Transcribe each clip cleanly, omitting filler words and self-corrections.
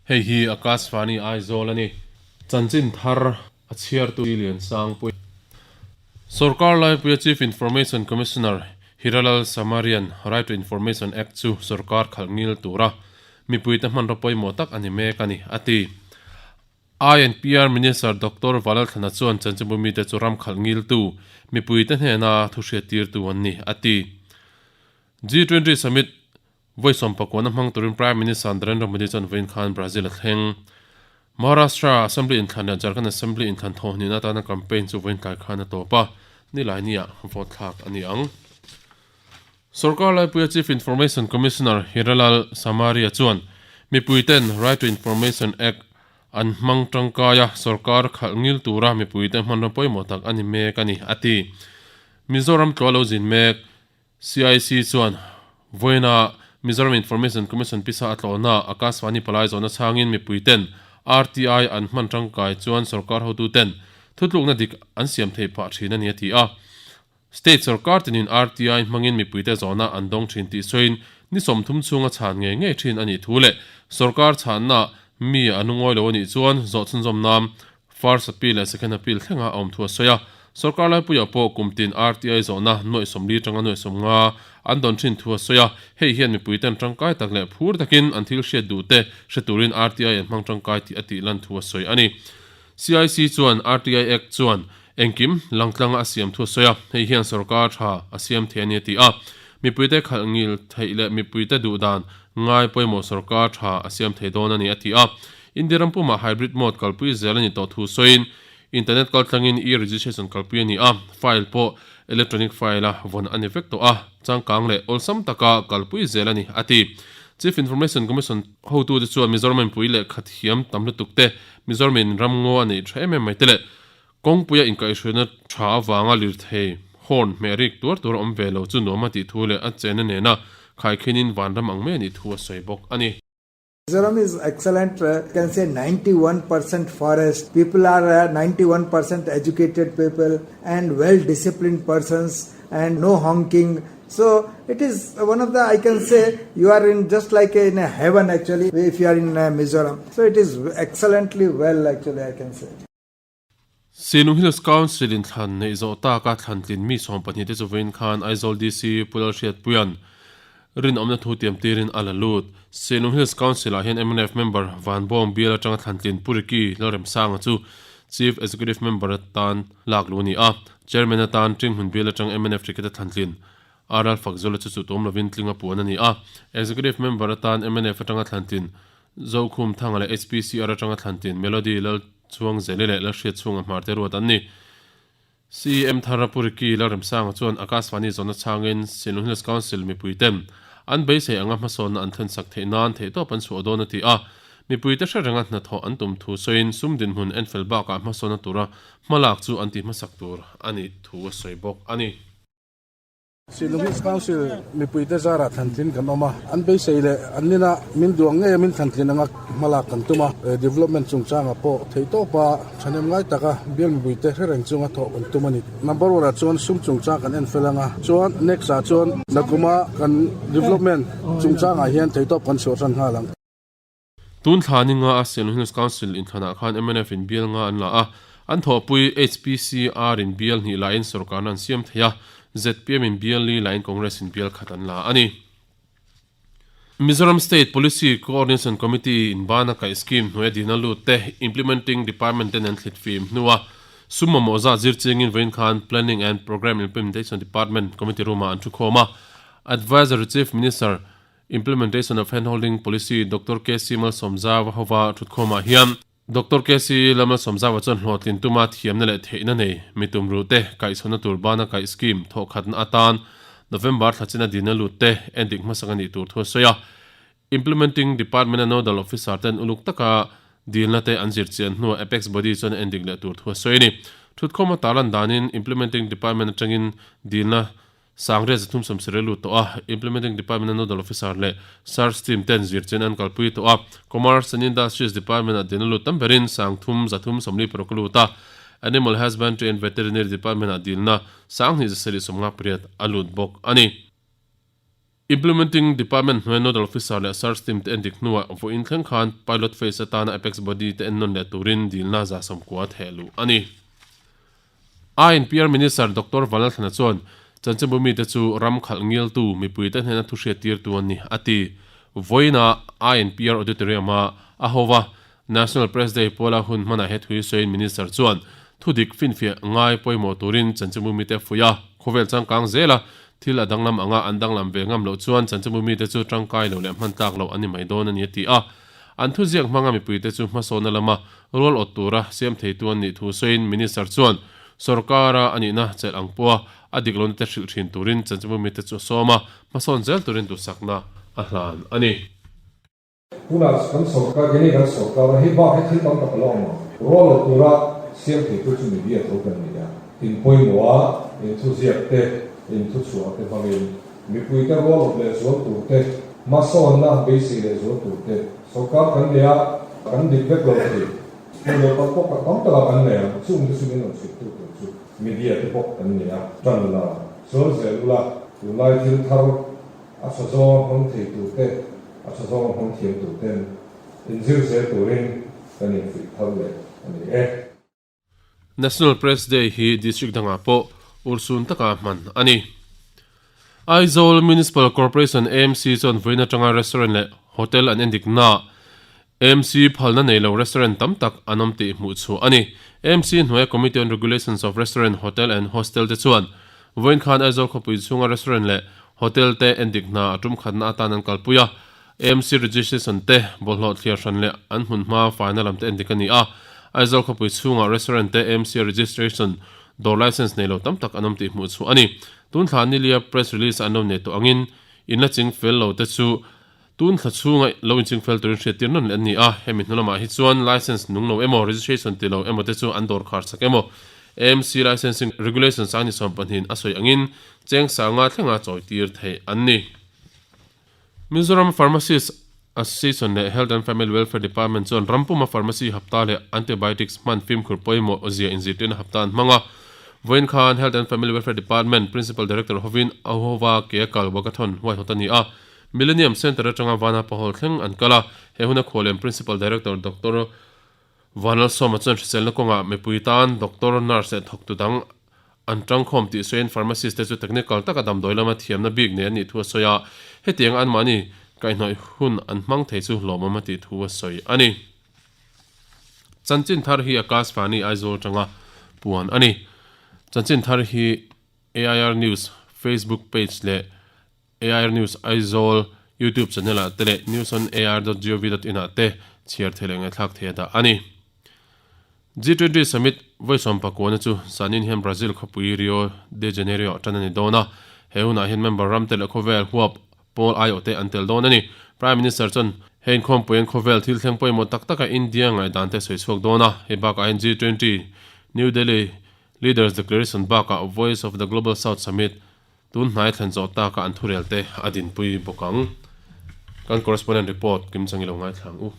Hei hi Akashvani Aizawl a ni. Chanchin thar a chhiartu Liansangpui. Sorkar laipuia Chief Information Commissioner Hiralal Samarian Right to Information Act chu sorkar khalh ngil tura mipuite hmanraw pawimawh tak a ni mek a ni, a ti. INPR Minister Doctor Valalthlana chuan chanchinbu mite chu ram khalh ngiltu mipuite hnena thu hriattirtu an ni, a ti. G20 Summit vawi sawmpakuana hmang turin Prime Minister Narendra Modi chuan vawiin khan Brazil a thleng. Maharashtra Assembly inthlan leh Jharkhand Assembly inthlan thawhhnihna atana campaign chu vawiin tlai khan a tawp a, Nilainiah vote thlak a ni ang. Sorkar laipuia Chief Information Commissioner Hiralal Samaria chuan mipuiten Right to Information Act an hmang tangkai a, sorkar khalh ngil tura mipuite hmanraw pawimawh tak a ni mek a ni, a ti. Mizoram tlua lo zin mek CIC chuan vawiina Mizoram Information Commission pisa a tlawhna Akashvani palai zawhna chhangin mipuiten RTI an hman tangkai chuan sorkar hotuten thutlukna dik an siam theih phah thin a ni, a ti a. State sorkar tinin RTI hmangin mipuite zawhna an dawng thin tih sawiin ni 30 chhunga chhan ngei ngei thin a nih thu leh sorkar chhanna mi a nungawi lo a nih chuan zawh chhunzawm nan First Appeal leh Second Appeal thlenga a awm thu a sawi a. Sorkar laipuiah pawh kum tin RTI zawhna nuaih 40 atanga nuaih 50 an dawn thin thu a sawi a. Hei hian mipuiten tangkai tak leh phur takin an thil hriat duh te hre turin RTI an hmang tangkai tih a tih lan thu a sawi a ni. CIC chuan RTI Act chuan Engkim langtlanga a siam thu a sawi a, hei hian sorkar tha a siam thei a ni a ti a. Mipuite khalh ngil theih leh mipuite duh dan ngai pawimawh sorkar tha a siam thei dawn a ni a ti a. India ram pumah hybrid mode kalpui zel a ni tawh thu sawiin, internet kaltlangin e-registration kalpui a ni a, file pawh electronic file-a vawn a ni vek tawh a, changkang leh awlsam taka kalpui zel a ni a ti. Chief Information Commission hotute chuan Mizoram mipui lehkha thiam tam lutuk te, Mizoramin ramngaw a neih tha em em mai te leh Kawngpuia inkaihhruaina tha avanga lirthei horn hmeh rik tuar tur a awm ve lo chu nuam a tih thu leh a chenna nena khaikhinin vanram ang mai a nih thu a sawi bawk a ni. Mizoram is excellent, can say 91% forest, people are 91% educated people and well disciplined persons and no honking, so it is one of the I can say you are in just like in a heaven actually if you are in Mizoram, so it is excellently well actually I can say. Sinung Hills Council in thlan neih zawh taka thlantlin mi 12 te chu vawiin khan Aizawl DC Pu Lalhriatpuia'n rinawmna thu tiam tirin a la lut. Sinung Hills Council ah hian mnf member Vanbawng bial atanga thlantlin Pu Ricky Lalremsanga chu Chief Executive Member atan lak luh a ni a, Chairman atan Tinghmun bial atang mnf ticket a thlantlin RL Fakzawla chu chuh lovin tling a puan a ni a, Executive Member atan mnf atanga thlantlin Zokhum Thanga leh HPCR atanga thlantlin Melody Lal Chuang Zeli leh Lalhriat chhunga hmarte ruat an ni. CEM Thara Pu Ricky Lalremsanga chuan Akashvani zawnna chhangin Sinlung Hills Council mipuiten an beisei anga hmasawnna an thlensak theih nan theihtawp an chhuah dawn a ti a. Mipuite hre renga hnathawh an tum thu sawiin sum dinhmun enfel bakah hmasawnna tura hmalak chu an ti hmasak tur a nih thu a sawi bawk a ni. Silung Hills Council mipuite zarah thlantlin kan awm a, an beisei leh an nina min duh ang ngeia min thlantlin anga hmalak kan tum a, development chungchangah pawh theihtawpa thahnem ngai taka bial mipuite hre reng chunga thawh kan tum a ni. Number one ah chuan sum chungchang kan en fel anga, chuan next ah chuan nakuma kan development chungchangah hian theihtawp kan chhuah tan nghal ang. Tun thla ni nga a Silung Hills Council inthlanah khan mnf in bial nga an la a, an thawhpui HPCR in bial hnih laiin sorkarna an siam thei a, zpm in bial li laiin Congress in bial khat an la a ni. Mizoram State Policy Coordination Committee in bana kaih scheme hnuaia dina lut te Implementing Department ten an thlit fim hnua sum mamawh zat zir chingin vawiin khan Planning and Programme Implementation Department Committee room-ah an thukhawm a, Advisory Chief Minister Implementation of Handholding Policy Doctor KC Malsawmzaua hova thutkhawmah hian Doctor KC Lalmalsawmzaua chuan hlawhtlin tuma thiamna leh theihna nei mi tumruhte kaihchhawnna tur bana kaih scheme thawhkhatna atan November thla china dina lutte endik hmasak a nih tur thu a sawi a. Implementing Department-a Nodal Officer ten uluk taka dilna te an zirchian hnuah Apex Body chuan endik leh tur thu a sawi a ni. Thutkhawma tarlan danin Implementing Department atangin dilna Sangriat 370 lut tawh a, Implementing Department-a Nodal Officer leh Search Team ten zirchian an kalpui tawh a, Commerce and Industries Department-ah dina lut tam berin sang 336 a lut a, Animal Husbandry and Veterinary Department-ah dilna 2758 a lut bawk a ni. Implementing Department hnuaia Nodal Officer leh Search Team te endik hnuah vawiin thleng khan Pilot Phase atana Apex Body te ennawn leh turin dilna 190 theh luh a ni. INPR Minister Doctor Vanlalthlana chuan chanchinbu mite chu ram khalh ngiltu mipuite hnena thu hriattirtu an ni a ti. Vawiina INPR Auditorium-a a hova National Press Day puala hun hmanah he thu hi sawiin Minister chuan thudik finfiah ngai pawimawh turin chanchinbu mite a fuih a, khawvel changkang zela thil a danglam anga an danglam ve ngam loh chuan chanchinbu mite chu tangkai lo leh hman tlak loh an ni mai dawn a ni a ti a. An thuziak hmanga mipuite chu hmasawnna lama rual awt tura siam theitu an nih thu sawiin Minister chuan sawrkara a nihna chelh ang pawha a dik lohna te hrilh thin turin chanchinbu mite chu a sawm a, hmasawn zel turin duhsakna a hlan a ni. Tunah kan sawrkar, keini kan sawrkar a, hei bak hi thil tam tak a la awm ang. Rual lo tura siam theitu chu media tho kan ni a, in pawimawh a, in thuziak te, in thuchhuah te hmangin mipuite rual awp leh zual tur te, hmasawnna beisei leh zual tur te, sawrkar kan nei a, kan dik vek lo thei. Hmu lo tak pawh tam takah kan nei ang, chung te chu min rawn chhittu tur chu media te pawh kan ni a, tan la zual zel ula, tunlai thil thar A tha zawnga hmang thei tur te, a tha zawnga hmang thiam tur ten inzir zel turin kan infuih thar leh a ni e. National Press Day hi District dangah pawh urhsun taka hman a ni. Aizawl Municipal Corporation, AMC, chuan vawiin atanga restaurant leh hotel an endik naah AMC phalna nei lo restaurant tam tak an awm tih hmuh chhuah a ni. AMC hnuaia Committee on Regulations of Restaurant, Hotel and Hostel te chuan vawiin khan Aizawl khawpui chhunga restaurant leh hotel te endik hna a tum khatna atan an kalpui a. AMC registration te bawlhhlawh thliar hran leh an hmun hma faina lam te endik a ni a. Aizawl khawpui chhunga restaurant te AMC registration dawr license nei lo tam tak an awm tih hmuh chhuah a ni. Tun thla Nilia press release an lo nei tawh angin in la ching fel lo te chu Tun thla chhunga lo inching fel turin hriattir nawn leh an ni a, hemi hnu lamah hi chuan licence nung lo emaw, registration ti lo emaw te chu an dawr khar chak emaw, AMC Licensing Regulations a ni 12 a sawi angin cheng sanga thlenga chawitir theih an ni. Mizoram Pharmacists Association leh Health and Family Welfare Department chuan rampuma pharmacy hapta leh antibiotics hman fimkhur pawimawh zia inzirtirna hapta an hmang a. Vawiin khan Health and Family Welfare Department Principal Director hovin Ahova Keakal Walkathon huaihawt a ni a. Millennium Centre atanga Vana Pahol thleng an kal a, he huna khualem Principal Director Doctor Vanlalsawma chuan hriselna kawngah mipui tan doctor, nurse leh thawktu dang an tangkhawm tih sawiin pharmacist te chu technical taka damdawi lama thiamna bik nei an nih thu a sawi a, hetiang anmahni kaihhnawih hun an hmang thei chu hlawmawm a tih thu a sawi a ni. Chanchin thar hi Akashvani Aizawl atanga puan a ni. Chanchin thar hi AIR News Facebook page leh AIR News Aizawl YouTube channel ah te leh newsonair.gov.in ah te chhiar thei leh ngaihthlak thei a dah a ni. G20 Summit vawi 19 na chu zanin hian Brazil khawpui Rio de Janeiro ah tan a ni dawn a, he hunah hian member ram te leh khawvel huap pawl aiawh te an tel dawn a ni. Prime Minister chuan he inkhawmpui hian khawvel thil thleng pawimawh tak taka India ngaihdan te a sawi chhuak dawn a, hei bakah hian G20 New Delhi Leaders Declaration bakah Voice of the Global South Summit Tun hnai thlen zawh taka an thurel te a dinpui bawk ang. Kan correspondent report kim chang i lo ngaithla ang u.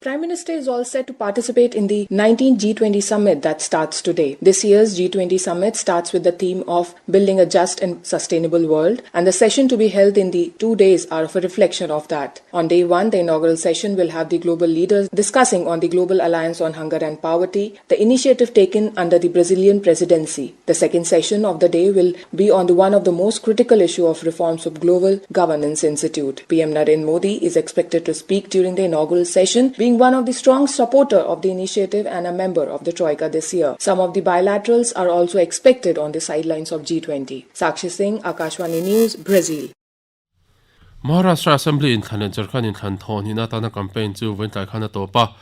Prime Minister is all set to participate in the 19th G20 summit that starts today. This year's G20 summit starts with the theme of building a just and sustainable world and the session to be held in the 2 days are of a reflection of that. On day 1, the inaugural session will have the global leaders discussing on the Global Alliance on Hunger and Poverty, the initiative taken under the Brazilian presidency. The second session of the day will be on the one of the most critical issue of reforms of Global Governance Institute. PM Narendra Modi is expected to speak during the inaugural session, being one of the strong supporter of the initiative and a member of the Troika this year. Some of the bilaterals are also expected on the sidelines of G20. Sakshi Singh, Akashvani News, Brazil. Maharashtra Assembly inthlan leh Jharkhand inthlan thawh hnihna atana campaign chu vawiin tlai khan a tawp a.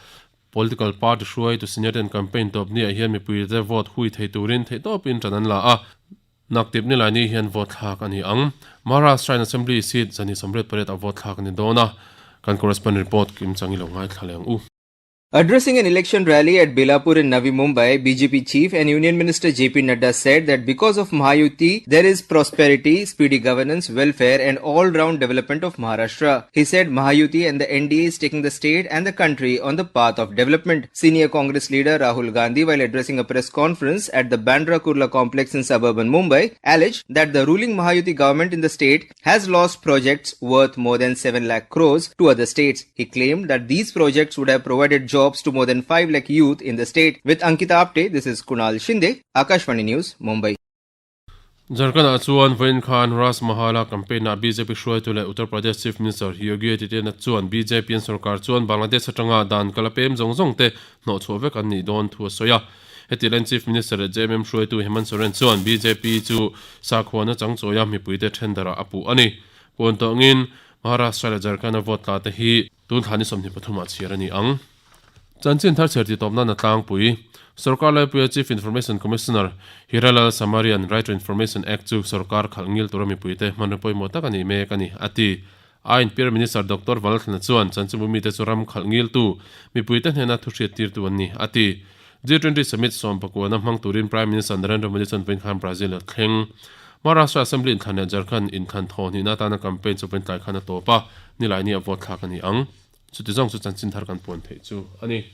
Political party hruaitu senior ten campaign tawp niah hian mipuite vote hui thei turin theihtawpin ṭan an la a, naktip nilai ni hian vote thlak a ni ang. Maharashtra in Assembly seat 128 a vote thlak a ni dawn a, kan correspondent report kim chang i lo ngaithla leh ang u. Addressing an election rally at Belapur in Navi Mumbai, BJP chief and Union Minister JP Nadda said that because of Mahayuti, there is prosperity, speedy governance, welfare and all-round development of Maharashtra. He said Mahayuti and the NDA is taking the state and the country on the path of development. Senior Congress leader Rahul Gandhi, while addressing a press conference at the Bandra Kurla complex in suburban Mumbai, alleged that the ruling Mahayuti government in the state has lost projects worth more than 7 lakh crores to other states. He claimed that these projects would have provided jobs to more than 5 lakh youth in the state. With Ankita Apte, this is Kunal Shinde, Akashvani News, Mumbai. Jharkhand-ah chuan vawiin khan Raj Mahal-a campaign-ah bjp hruaitu leh Uttar Pradesh Chief Minister Yogi Adityanath chuan bjp an sorkar chuan Bangladesh atanga dan kal a pem zawng zawng te hnawhchhuah vek an nih dawn thu a sawi a. Heti laiin Chief Minister leh JMM hruaitu Hemant Soren chuan bjp chu sakhuana changchawia mipuite thendarah a puh a ni. Puan tawngin Maharashtra leh Jharkhand-a vote tla te hi Tun thla ni 23 ah chhiar a ni ang. Chanchin thar chhiar tih tawp nan a tlangpui. Sorkar Laipuia Chief Information Commissioner Hiralal Samarian Right to Information Act chu sorkar khalh ngil tura mipuite hmanraw pawimawh tak a ni mek a ni, a ti. A inpir Minister Doctor Vanlalthlana chuan chanchinbu mite chu ram khalh ngiltu mipuite hnena thu hriattirtu an ni, a ti. G20 Summit sawmpakuana hmang turin Prime Minister Narendra Modi chuan vawiin khan Brazil a thleng. Maharashtra Assembly inthlan leh Jharkhand inthlan thaw hnihna atana campaign chu vawiin tlai khan a tawp a, nilaini a vote thlak a ni ang. Chuti zawng chu chanchin thar kan puan theih chu a ni.